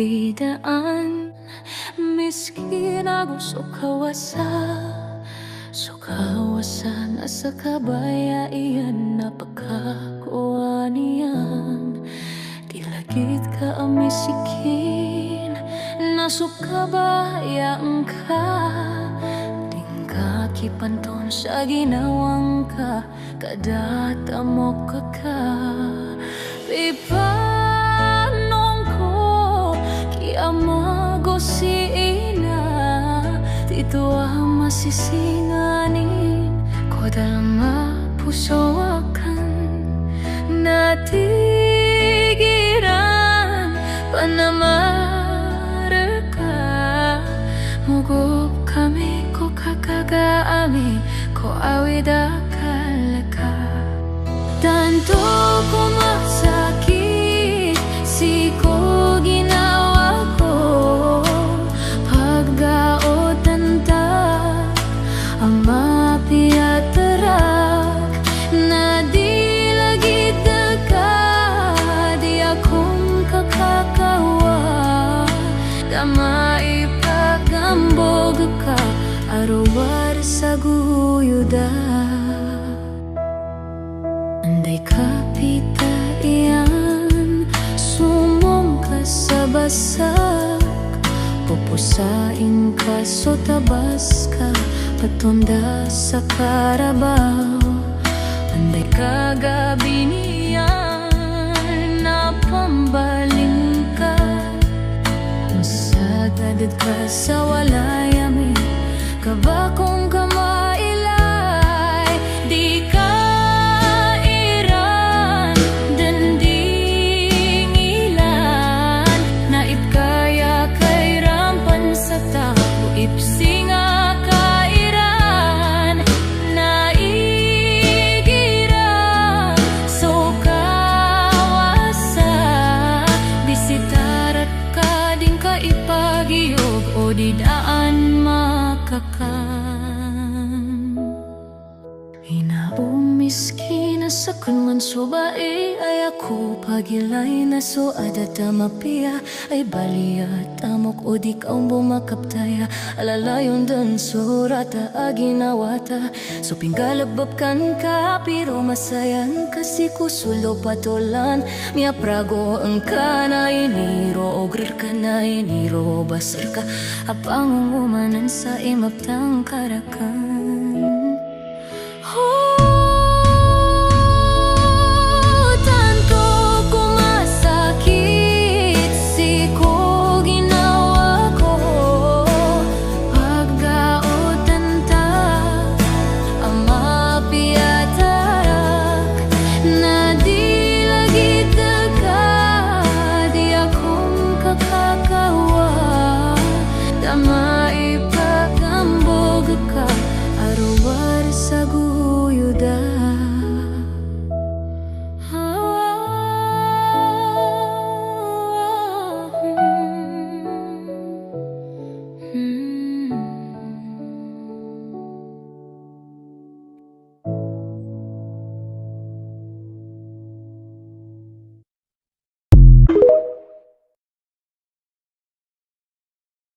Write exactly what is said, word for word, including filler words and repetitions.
Bidaan, miskin ago so kawasa, so kawasa na sa kabaya iyan na pakakowa niyan. Di lagid ka a misikin na so kabaya ngka, di ngka kipanton sa ginawa ngka, ka da tamok ka. Pipanoon ko ki ama go si ina, tito a masisinganin ko dalma poso akn na tig iran, panamar ka, mogop kami ko kakaga ami ko awid a kalk ka. Tanto ko masakit sii ko ginawa ko, pagdaotan ta a mapiya a trak, na di lagid ka, di ako ngka kakakowa, da maipagambog ka a rowar sa goyoda. Anday ka pita iyan somong ka sa basak, poposain ka so tabas ka, patonda sa karabaw. Anday ka gabi niyan na pambalin ka, masagad ka sa walay ami, ka ba ko ngka mailay. Di ka iran dn dingilan, na ipkaya ka iran pn sa taw, ipsinga ka iran, na igira so kawasa, di sitarat ka di ngka ipagiyog o di daan makakan. Ina o miskin a sakn man so bai, aya ko pagilay na so adat a mapiya, ay bali a tamok o di ka ombo makaptaya, a lalayon dn so rata a ginawa ta. So pinggalbk ka ngka piro masaya ngka sii ko sold o patolan, miyaprago ngka na iniro ogrr ka na iniro basr ka, a pangongomanan sa imaptang ka rakn.